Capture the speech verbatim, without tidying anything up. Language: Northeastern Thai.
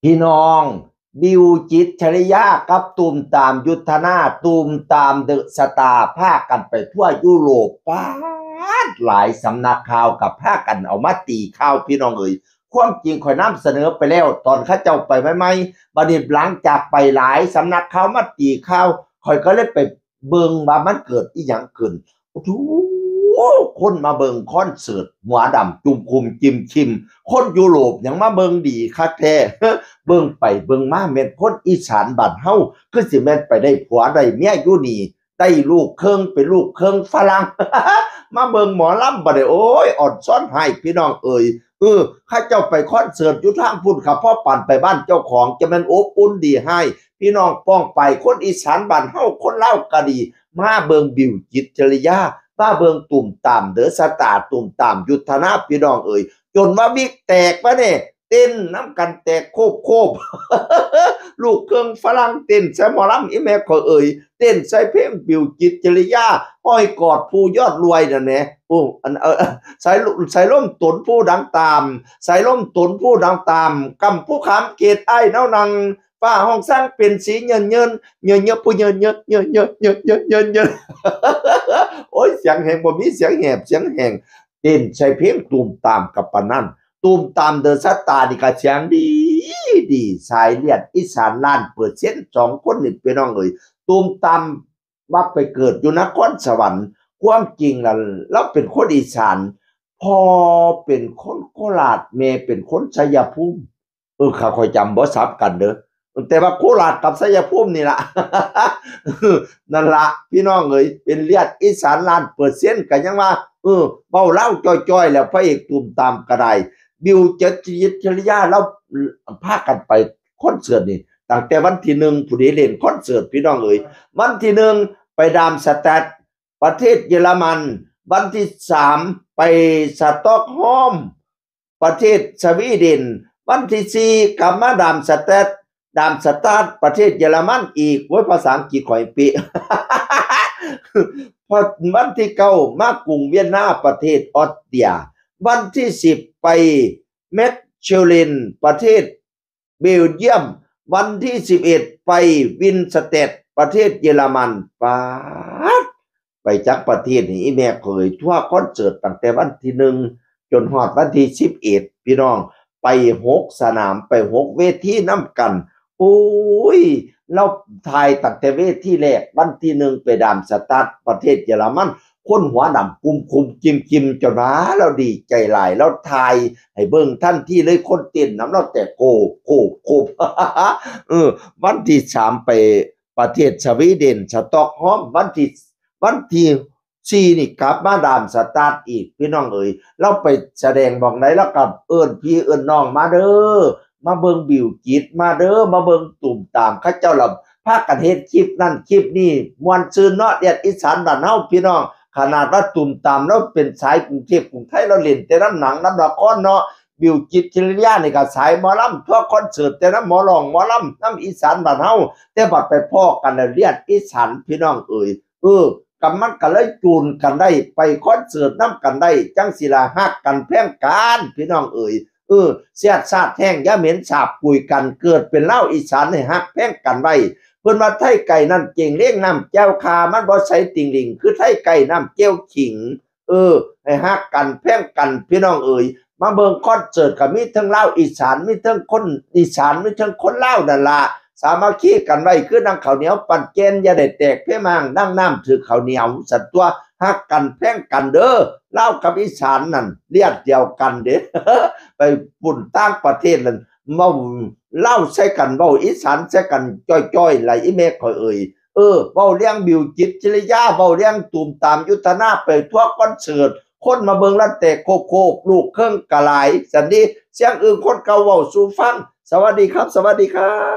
พี่น้อง บิวจิตรชริยากับตูมตามยุทธนา ตูมตามเดอะสตาร์ พากันไปทัวร์ยุโรป ป๊าด หลายสำนักข่าวกับพากันเอามาตีข่าว พี่น้องเอ๋ย ความจริงข่อยนำเสนอไปแล้ว ตอนเขาเจ้าไปใหม่ๆ บัดนี้หลังจากไปหลายสำนักข่าวมาตีข่าว ข่อยก็เลยไปเบิ่งว่ามันเกิดอีหยังขึ้น โอ้โห คนมาเบิ่งคอนเสิร์ตหัวดำจุ่มคุมจิมคิม คนยุโรปยังมาเบิ่งดีคักแท้ เบิ่งไปเบิ่งมาแม่นคนอีสานบ้านเฮา คือสิแม่นไปได้ผัวได้เมียอยู่นี่ ได้ลูกครึ่งเป็นลูกครึ่งฝรั่ง มาเบิ่งหมอลำบัดนี้ โอ้ย อ่อนซ้อนให้พี่น้องเอ๋ย เออ เขาเจ้าไปคอนเสิร์ตอยู่ทางพุ้นครับ พอปานไปบ้านเจ้าของจะแม่นอบอุ่นดีให้ พี่น้องป้องไป คนอีสานบ้านเฮา คนลาวก็ดี มาเบิ่งบิวจิตรชริยา มาเบิ่งตูมตามเดอะสตาร์ ตูมตามยุทธนา พี่น้องเอ๋ย จนว่าวิกแตกวะเนี่ย เต้นนำกันแตกโคบโคบ ลูกครึ่งฝรั่งเต้นใส่หมอลำ อีแม่ข่อยเอ๋ย เต้นใส่เพลงบิวจิตรชริยา อ้อยกอดผู้ยอดรวยนั่นแหละ โอ้ อัน เออ สายลม สายลมตนผู้ดังตาม สายลมตนผู้ดังตาม กำผู้ขามเขตอ้ายเนานัง ฟ้าห้องสร้างเป็นสีเงินเงิน เงินเงินผู้เงินเงิน เงินเงิน เงินเงิน เงินเงิน โอ้ย เสียงแหง บ่มีเสียงแหบ เสียงแหง เต้นใส่เพลงตูมตามกับปานนั้น ตูมตามเดอะสตาร์นี่ก็เสียงดี ดี สายเลือดอีสานล้านเปอร์เซ็นต์ สองคนนี่พี่น้องเอ๋ย ตูมตามว่าไปเกิดอยู่นครสวรรค์ ความจริงน่ะ เราเป็นคนอีสาน พ่อเป็นคนโคราช แม่เป็นคนชัยภูมิ เออ ข้าข้อยจำบ่สับกันเด้อ แต่ว่าโคราชกับชัยภูมินี่ล่ะ นั่นล่ะ พี่น้องเอ๋ย เป็นเลือดอีสานล้านเปอร์เซ็นต์ ก็ยังว่า เออ เว้าลาวจ้อยๆ แล้วพระเอกตูมตามก็ได้ บิวจิตรชริยา เราพากันไปคอนเสิร์ตนี่ ตั้งแต่วันที่หนึ่งผู้ใดเล่นคอนเสิร์ต พี่น้องเอ๋ย วันที่หนึ่งไปดามสแตด ประเทศเยอรมัน วันที่สามไปสต็อกโฮล์ม ประเทศสวีเดน วันที่สี่กลับมาดามสแตด ดามสตาร์ท ประเทศเยอรมันอีก โอ้ย ภาษาอังกฤษข่อยเป๊ะ พอวันที่เก้ามากรุงเวียนนา ประเทศออสเตรีย วันที่สิบไปแมคเชลเลน ประเทศเบลเยียม วันที่สิบเอ็ดไปวินสเตด ประเทศเยอรมัน ป๊าด ไปจักประเทศนี่ อีแม่ข่อยทัวร์คอนเสิร์ตตั้งแต่วันที่หนึ่งจนฮอดวันที่สิบเอ็ด พี่น้อง ไปหกสนาม ไปหกเวทีนำกัน โอ้ย เราถ่ายตั้งแต่เวทีแรก วันที่หนึ่งไปดามสตาร์ท ประเทศเยอรมัน คนหัวดำกุมคุมกิมกิมจนว่าเราดีใจหลาย เราถ่ายให้เบิ่งทันทีเลย คนเต้นนำเราแต่โคบโคบโคบ เออ วันที่สามไปประเทศสวีเดน สต็อกโฮล์ม วันที่ วันที่สี่นี่กลับมาดามสตาร์ทอีก พี่น้องเอ๋ย เราไปแสดงหม่องใด แล้วก็เอิ้นพี่เอิ้นน้องมาเด้อ มาเบิ่งบิวจิตร มาเด้อ มาเบิ่งตูมตาม เขาเจ้าละพากันเฮ็ดคลิปนั่นคลิปนี่ ม่วนซื่นเนาะ เลียดอีสานบ้านเฮา พี่น้อง ขนาดว่าตูมตามเราเป็นสายกรุงเทพกรุงไทย เราเล่นแต่นำหนังนำละครเนาะ บิวจิตร ชริยานี่ก็สายหมอลำ ทัวร์คอนเสิร์ตแต่นำหมอร้องหมอลำ นำอีสานบ้านเฮา แต่บัดไปพ้อกันแล้วเลียดอีสาน พี่น้องเอ๋ย เออ กำมันก็เลยจูนกันได้ ไปคอนเสิร์ตนำกันได้ จั่งสิละฮักกันแพงกัน พี่น้องเอ๋ย เออ เสียดสาดแห้ง อย่าเหม็นสาบกุยกัน เกิดเป็นลาวอีสานให้ฮักแพงกันไว้ เพิ่นว่าไทไก่นั่นเก่งเลี้ยงน้ำแจ่วคา มันบ่ใสติ่งหลิง คือไทไก่น้ำแจ่วขิง เออ ให้ฮักกันแพงกัน พี่น้องเอ๋ย มาเบิ่งคอนเสิร์ตก็มีทั้งลาวอีสาน มีทั้งคนอีสาน มีทั้งคนลาวนั่นล่ะ สามัคคีกันไว้คือดังข้าวเหนียวปั้นแก่น อย่าได้แตกเพียงมางดังน้ำถืกข้าวเหนียว สันตัว ฮักกันแพงกันเด้อ ลาวกับอีสานนั่นเลียดเดียวกันเด้ ไปปุ้นต่างประเทศนั่น เว้าลาวใส่กัน เว้าอีสานใส่กันจ้อยๆ ไหลอีแม่ข่อยเอ๋ย เออ เว้าเรื่องบิวจิตร ชริยา เว้าเรื่องตูมตามยุทธนา ไปทัวร์คอนเสิร์ต คนมาเบิ่งละแตกโคบๆ ลูกครึ่งกะหลาย สันดี เสียงอึ่งคนเก่าเว้าสู่ฟัง สวัสดีครับ สวัสดีครับ